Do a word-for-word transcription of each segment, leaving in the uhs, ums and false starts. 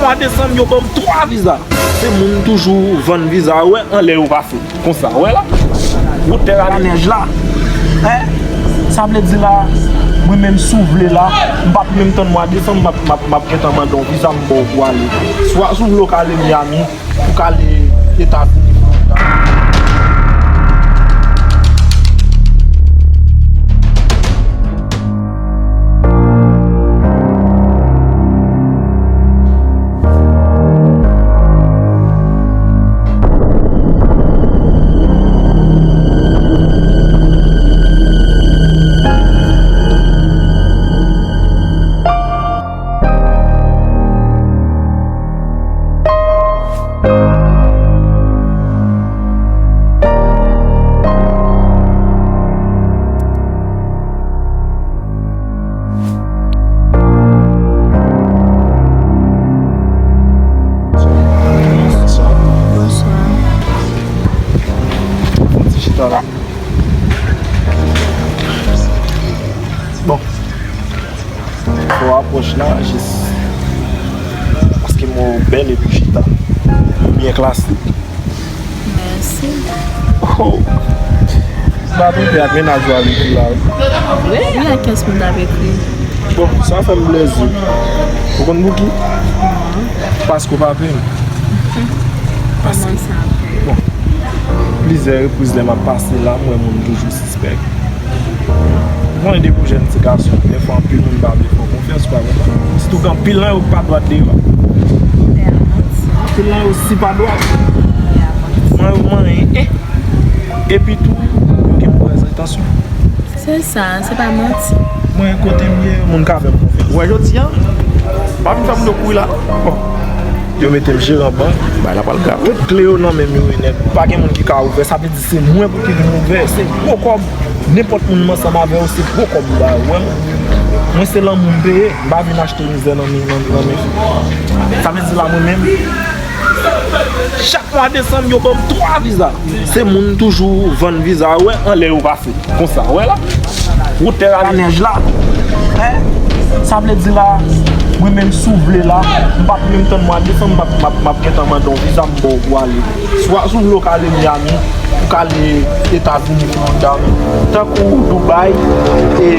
Mwa desanm, yo ban m twa viza. Se moun toujou vann viza, wè, anlè yo pa fèt. Konsa, wè la. Wout tè la nèj la. Hein? Sa vle di la, mwen menm si w vle la, m p ap menm tann mwa desanm, m ap, m ap, m ap gentan mande w viza, m ba w pou ale. Swa si w vle w ka ale Miami, pou w ka ale Etazini, Florida. Bonswa. Fon ti chita la. Bon. Fò apwòch la, jis paske mwen bèl epi chita. Ou byen klase. Mèsi. Oh! M pa twonpe ak mennaj ou avèk li la, wi. Wi, ak kiyès moun t ap ekri? Bon, sa fè m plezi. Ou konn pou ki? Paske w pa pè m. Paske, bon, plizyè repriz lè m ap pase la, m wè moun toujou sispèk. Mwen de pou jèn ti gason, dèfwa anpil moun pa vle fè w konfyans, ou pa konprann. Sitou gen anpil nan yo pa dwat deyò. Anpil nan yo si pa dwat. Mwen yo manyen, eh! Epi tou, yo gen move entansyon. Se sa, se pa manti. Mwen, kote m ye, moun ka fè m konfyans. Ou wè jodi a, pa vin fè moun yo kouri la. Bon. Yo mete m jeran bank. Bay la pral grav. Tout kle yo nan men m yo, e nèg. Pa gen moun ki ka ouvè. Sa vle di se mwen pou ki vin ouvè. Se gwo kòb. Nenpòt moun m ansanm avè yo, se gwo kòb m ba yo. Wè mwen. Mwen se lanmou m peye. M pa vin achte mizè nan men, nan, nan men fi. Sa vle di la, mwen menm, chak mwa desanm, yo ban m twa viza. Se moun toujou vann viza, wè, anlè yo pa fèt. Konsa, wè la. Wout tè la nèj la. Hein? Sa vle di la, mwen menm si w vle la, m p ap menm tann mwa desanm, m ap, m ap, m ap gentan mande w viza, m ba w pou ale. Swa si w vle w ka ale Miami, ou ka ale Etazini, Florida, tankou Dubai, e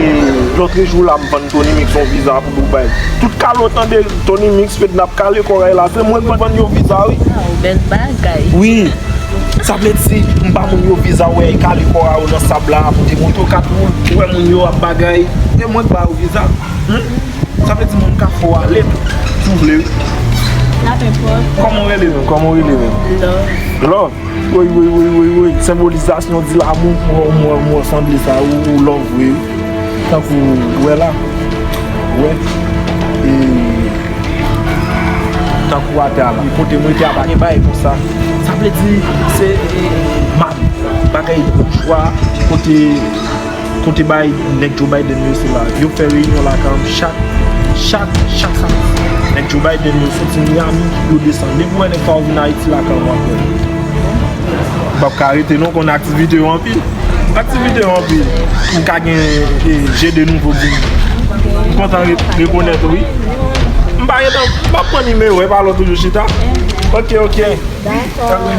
lòtrejou la, m vann Tony Mix yon viza pou Dubai. Tout kale w tande Tony Mix, Fedna ap kale kòray la, se mwen k vann yo viza, wi. Waw, bèl bagay. Wi. Sa vle di, m ba moun yo viza, wè, e kale kòray yo nan sab la, pou te montre w kat woul, ou wè moun yo ap bagay, e mwen k ba yo viza. Hmm? Sa vle di moun ka fè w ale tou, si w vle, wi. N ap enpòt. Kòman w rele menm? Kòman w rele menm? Love. Love? Woy, woy, woy, woy, woy. Senbolizasyon di lamou, mwen, mwen, mwen sanble sa, ou, ou love vre, wi. Tankou, wè la. Wè. E, tankou atè a la. Kote mwen te a pa gen bagay konsa. Sa vle di, se, e, ma-, bagay boujwa, kote Kote bay nèg Joe Biden yo se la. Yo fè reyinyon lakay m chak, chak, chak samdi. Nèg Joe Biden yo soti Miami, yo desann. Depi w wè nèg sa yo vin Ayiti lakay m w ap wè. M p ap ka rete non, konn aktivite yo anpil. Aktivite yo anpil. M ka gen, e, je de nouvo vini. M kontan re-, rekonèt ou, wi. M pa gentan, m ap pran nimewo, e pa lòt toujou chita. Ok, ok. Dakò.